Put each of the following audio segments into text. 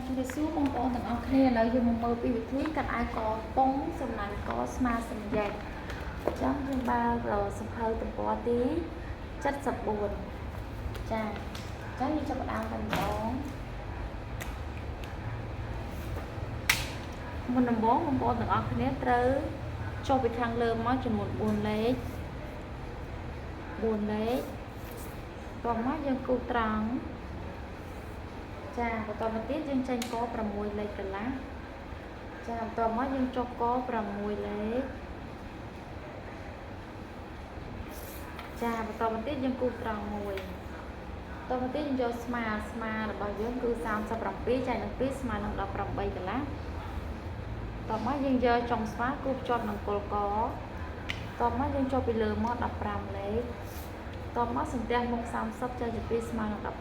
ជំរាបសួរបងប្អូនទាំងអស់គ្នាឥឡូវយើងមកមើលពីវិធីកាត់អាវកប៉ុងសំណាញ់កស្មាសំយ៉ែកអញ្ចឹងយើងបើកសភៅទំព័រទី74ចាអញ្ចឹងយើងចាប់ផ្ដើមតែម្ដងមុនដំបូងបងប្អូនទាំងអស់គ្នាត្រូវចុះពីខាងលើមកចំនួន4លេខ4លេខបន្ទាប់មកយើងគូសត្រង់ចាបន្តមកទៀតយើងចេញក6លេខកន្លះចាបន្តមកយើងចុះក6លេខចាបន្តមកទៀតយើងគូសត្រង់មួយបន្តមកទៀតយើងយកស្មាស្មារបស់យើងគឺ37ចែកនឹង2ស្មើនឹង18កន្លះតមកយើងយកចុងស្វាគូភ្ជាប់នឹងគល់កតមកយើងចុះពីលើមក15លេខតមកសន្ទះមុខ30ចែកជា2ស្មើនឹង15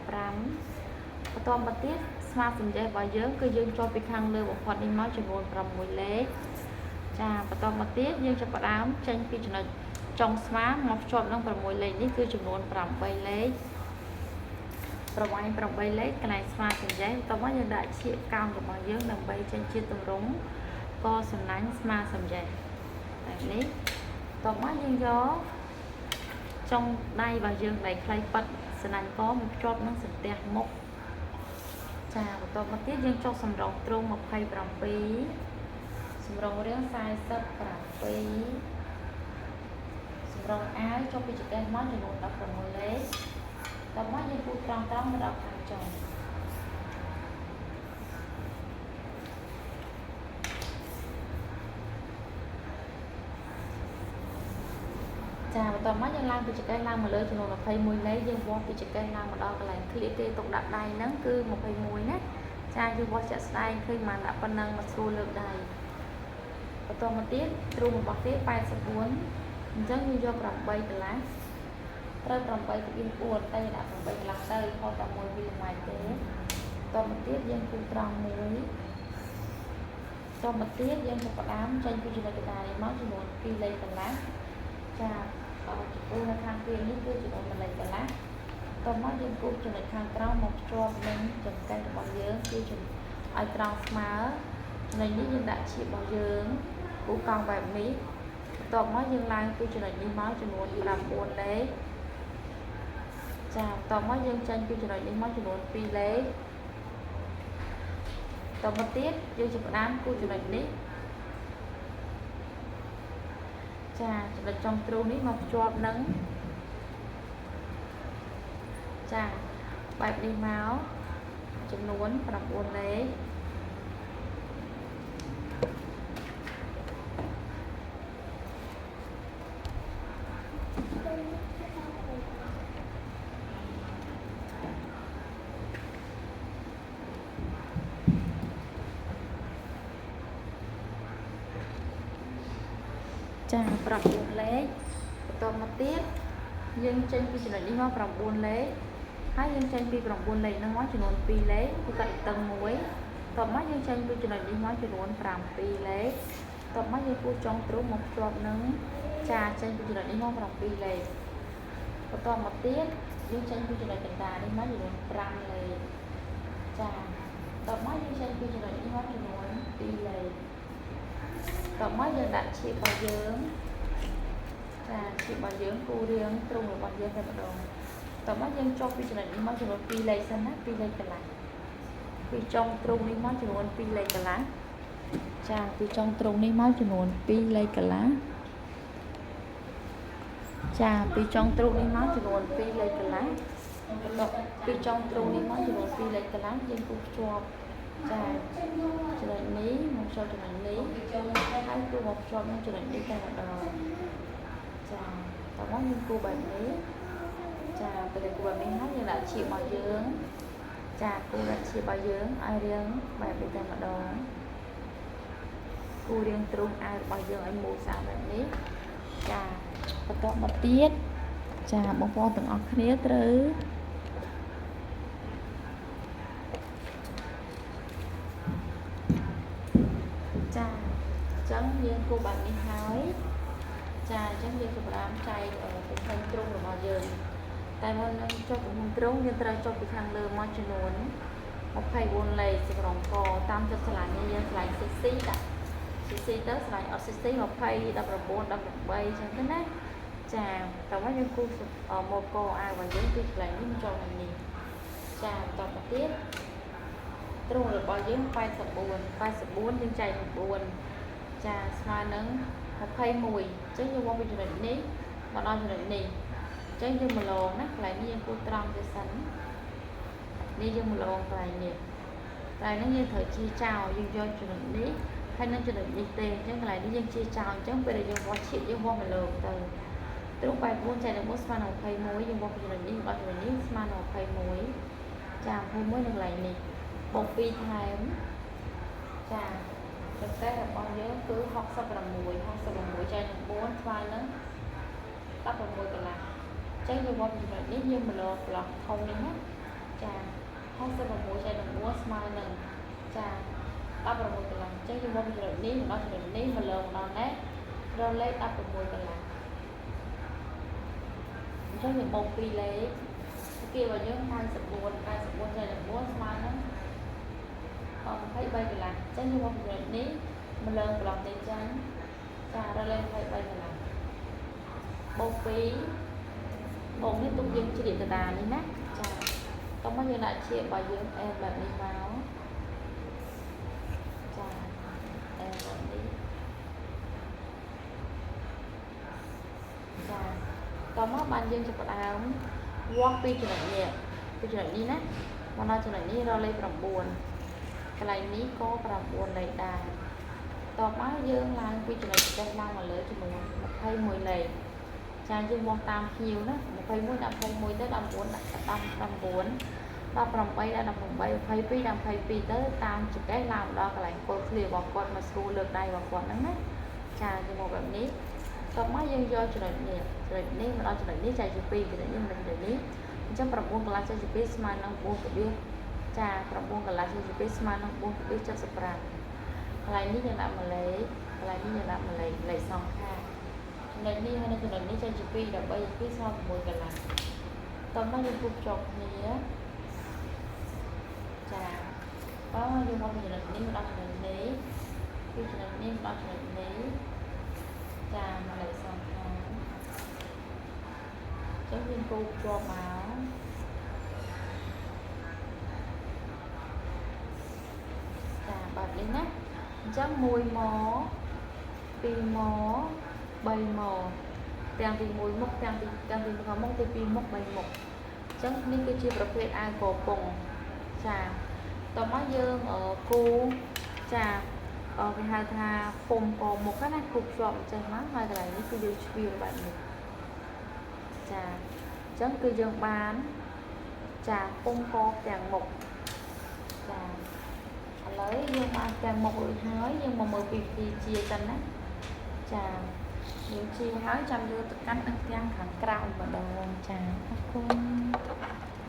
បន្តមកទៀតស្មាសំចេះរបស់យើងគឺយើងចុះពីខាងលើបំផុតនេះមកចំនួន6លេខចាបន្តមកទៀតយើងចាប់ផ្ដើមចេញពីចំណុចចុងស្មាមកភ្ជាប់នឹង6លេខនេះគឺចំនួន8លេខប្រវែង8លេខកន្លែងស្មាសំចេះបន្តមកយើងដាក់ឈៀកកោងរបស់យើងដើម្បីចេញជាទម្រង់កសំណាញ់ស្មាសំចេះបែបនេះតមកយើងយកចុងដៃរបស់យើងដៃខ្លីប៉ាត់សំណាញ់កមកភ្ជាប់នឹងសន្ទះមុខចាបន្តមកទៀតយើងចុះសម្រងទ្រូង27សម្រងរាង47សម្រងអាវចុះពីចង្កេះមកចំនួន16លេខតមកយើងគូត្រង់ត្រង់មកដល់ខាងចុងចាបន្តមកយើងឡើងពីចង្កេះឡើងមកលើចំនួន21លេខយើងវាស់ពីចង្កេះឡើងមកដល់កន្លែងឃ្លៀកគេទុកដាក់ដៃហ្នឹងគឺ21ណាចាយើងវាស់ជាក់ស្ដែងឃើញបានដាក់ប៉ុណ្ណឹងមកស្រួលលើកដៃបន្តមកទៀតទ្រូងរបស់គេ84អញ្ចឹងយើងយក8កន្លះត្រូវ8.4តែដាក់8កន្លះទៅខុសតែ1មីលីម៉ែត្រទេបន្តមកទៀតយើងគូត្រង់មួយបន្តមកទៀតយើងចាប់ផ្ដើមចេញពីចំណុចកណ្ដាលនេះមកចំនួន2លេខកន្លះចាចំពោះនៅខាងពីនេះគឺចំនួន1លេខកន្លះតមកយើងគូសចំណុចខាងក្រោមមកភ្ជាប់នឹងចង្កេះរបស់យើងគឺឲ្យត្រង់ស្មើចំណុចនេះយើងដាក់ឈៀបរបស់យើងគូសកង់បែបនេះបន្ទាប់មកយើងឡើងពីចំណុចនេះមកចំនួន9លេខចាបន្ទាប់មកយើងចេញពីចំណុចនេះមកចំនួន2លេខតមកទៀតយើងចាប់ផ្ដើមគូសចំណុចនេះចាចំណុចចុងទ្រូងនេះមកភ្ជាប់នឹងចាបែបនេះមកចំនួន9លេខចា9លេខបន្តមកទៀតយើងចេញពីចំណុចនេះមក9លេខហើយយើងចេញពី9លេខហ្នឹងមកចំនួន2លេខគឺកាត់តឹងមួយតបមកយើងចេញពីចំណុចនេះមកចំនួន7លេខតបមកយើងគូសចុងទ្រូងមកភ្ជាប់នឹងចាចេញពីចំណុចនេះមក7លេខបន្តមកទៀតយើងចេញពីចំណុចកណ្ដាលនេះមកចំនួន5លេខចាតបមកយើងចេញពីចំណុចនេះមកចំនួន2លេខតបមកយើងដាក់ឈៀបរបស់យើងចាឈៀបរបស់យើងគូរៀងទ្រូងរបស់យើងតែម្ដងតមកយើងចុះពីចំណុចនេះមកចំនួន2លេខសិនណា2លេខកន្លះពីចុងទ្រូងនេះមកចំនួន2លេខកន្លះចាពីចុងទ្រូងនេះមកចំនួន2លេខកន្លះចាពីចុងទ្រូងនេះមកចំនួន2លេខកន្លះបន្ទាប់ពីចុងទ្រូងនេះមកចំនួន2លេខកន្លះយើងគូភ្ជាប់ចាចំណុចនេះមកភ្ជាប់ចំណុចនេះហើយគូមកភ្ជាប់នឹងចំណុចនេះតែម្ដងចាតោះមកយើងគូបែបនេះចាពេលគូបែបនេះហើយយើងដាក់ឈៀបរបស់យើងចាគូដាក់ឈៀបរបស់យើងឲ្យរៀងបែបនេះតែម្ដងគូរៀងទ្រូងអាវរបស់យើងឲ្យមូលស្អាតបែបនេះចាបន្តមកទៀតចាបងប្អូនទាំងអស់គ្នាត្រូវចាអញ្ចឹងយើងគូបែបនេះហើយចាអញ្ចឹងយើងចាប់ផ្ដើមចែកទំហំទ្រូងរបស់យើងតែមុននឹងចុះទំហំទ្រូងយើងត្រូវចុះពីខាងលើមកចំនួន 24លេខសក្រងកតាមចិត្តឆ្លាញ់យើងឆ្លាញ់ CC ដាក់ CC ទៅឆ្លាញ់អត់ CC 20 19 18ចឹងទៅណាចាតោះមកយើងគូសមកកអាវរបស់យើងគឺកន្លែងនេះមកចូលនៅនេះចាបន្តមកទៀតទ្រូងរបស់យើង84 84យើងចែក9ចាស្មើនឹង21អញ្ចឹងយើងមកពីចំណុចនេះមកដល់ចំណុចនេះអញ្ចឹងយើងមកលងណាកន្លែងនេះយើងគូត្រង់ទៅសិននេះយើងមកលងកន្លែងនេះកន្លែងនេះយើងត្រូវជាចោលយើងយកចំណុចនេះហើយនឹងចំណុចនេះទេអញ្ចឹងកន្លែងនេះយើងជាចោលអញ្ចឹងពេលដែលយើងវាស់ឈៀកយើងវាស់មកលងទៅទ្រូង84ចែកនឹង4ស្មើនឹង21យើងវាស់ពីចំណុចនេះមកដល់ចំណុចនេះស្មើនឹង21ចា21នៅកន្លែងនេះបូក2ថែមចាប្រទេសរបស់យើងគឺ66 66ចែកនឹង4ស្មើនឹង16កន្លះអញ្ចឹងយើងមកពីចំណុចនេះយើងមកលងប្លោះធំនេះណាចា66ចែកនឹង4ស្មើនឹងចា16កន្លះអញ្ចឹងយើងមកពីចំណុចនេះមកដល់ចំណុចនេះមកលងដល់នេះរកលេខ16កន្លះអញ្ចឹងយើងបូក2លេខគេរបស់យើង94 94ចែកនឹង4ស្មើនឹង23កន្លះអញ្ចឹងយើងមកពីចំណុចនេះមកលើប្លោះនេះចាញ់ចារកលេខ23កន្លះបូក2បូកនេះទុកយើងជ្រៀកកដាលនេះណាចាតោះមកយើងដាក់ជារបស់យើងអែមបែបនេះមកចាអែមបែបនេះចាតោះមកបានយើងចាប់ផ្ដើមវាស់ពីចំណុចនេះពីចំណុចនេះណាមកដល់ចំណុចនេះរកលេខ9កន្លែងនេះក៏9លេខដែរតបមកយើងឡើងពីចំណុចចេះឡើងមកលើចំនួន21លេខចាយើងវាស់តាមភ្ញៀវណា21ដាក់21ទៅ19ដាក់19 18ដាក់18 22ដាក់22ទៅតាមចង្កេះឡើងមកដល់កន្លែងគល់ឃ្លៀរបស់គាត់មកស្រួលលើកដៃរបស់គាត់ហ្នឹងណាចាយើងមកបែបនេះតបមកយើងយកចំណុចនេះចំណុចនេះមកដល់ចំណុចនេះចែកជា2ចំណុចនេះមកចំណុចនេះអញ្ចឹង9កន្លះចែកជា2ស្មើនឹង4ក្បៀសចា9កន្លះចែកជា2ស្មើនឹង4.75កន្លែងនេះយើងដាក់មួយលេខកន្លែងនេះយើងដាក់មួយលេខលេខសងខាងចំណុចនេះហើយនឹងចំណុចនេះចែកជា2 13 2ស្មើ6កន្លះតោះមកយើងគូភ្ជាប់គ្នាចាបើយើងមកពីចំណុចនេះមកដល់ចំណុចនេះពីចំណុចនេះមកដល់ចំណុចនេះចាមកលេខសងខាងចឹងយើងគូភ្ជាប់មកចាបែបនេះណាអញ្ចឹង1ម៉2ម៉3ម៉ទាំងទី1មុខទាំងទីមុខទី2មុខ3មុខអញ្ចឹងនេះគឺជាប្រភេទអាវកពងចាតោះមកយើងគូចាគេហៅថាពុំកមុខណាគូភ្ជាប់អញ្ចឹងមកហើយកន្លែងនេះគឺយើងឆ្វៀលបែបនេះចាអញ្ចឹងគឺយើងបានចាពុំកទាំងមុខចាឥឡូវយើងបានទាំងមុខរួចហើយយើងមកមើលពីវិធីជាសិនណាចាយើងជាហើយចាំយកទៅកាន់នៅទាំងខាងក្រៅម្ដងចាអរគុណ។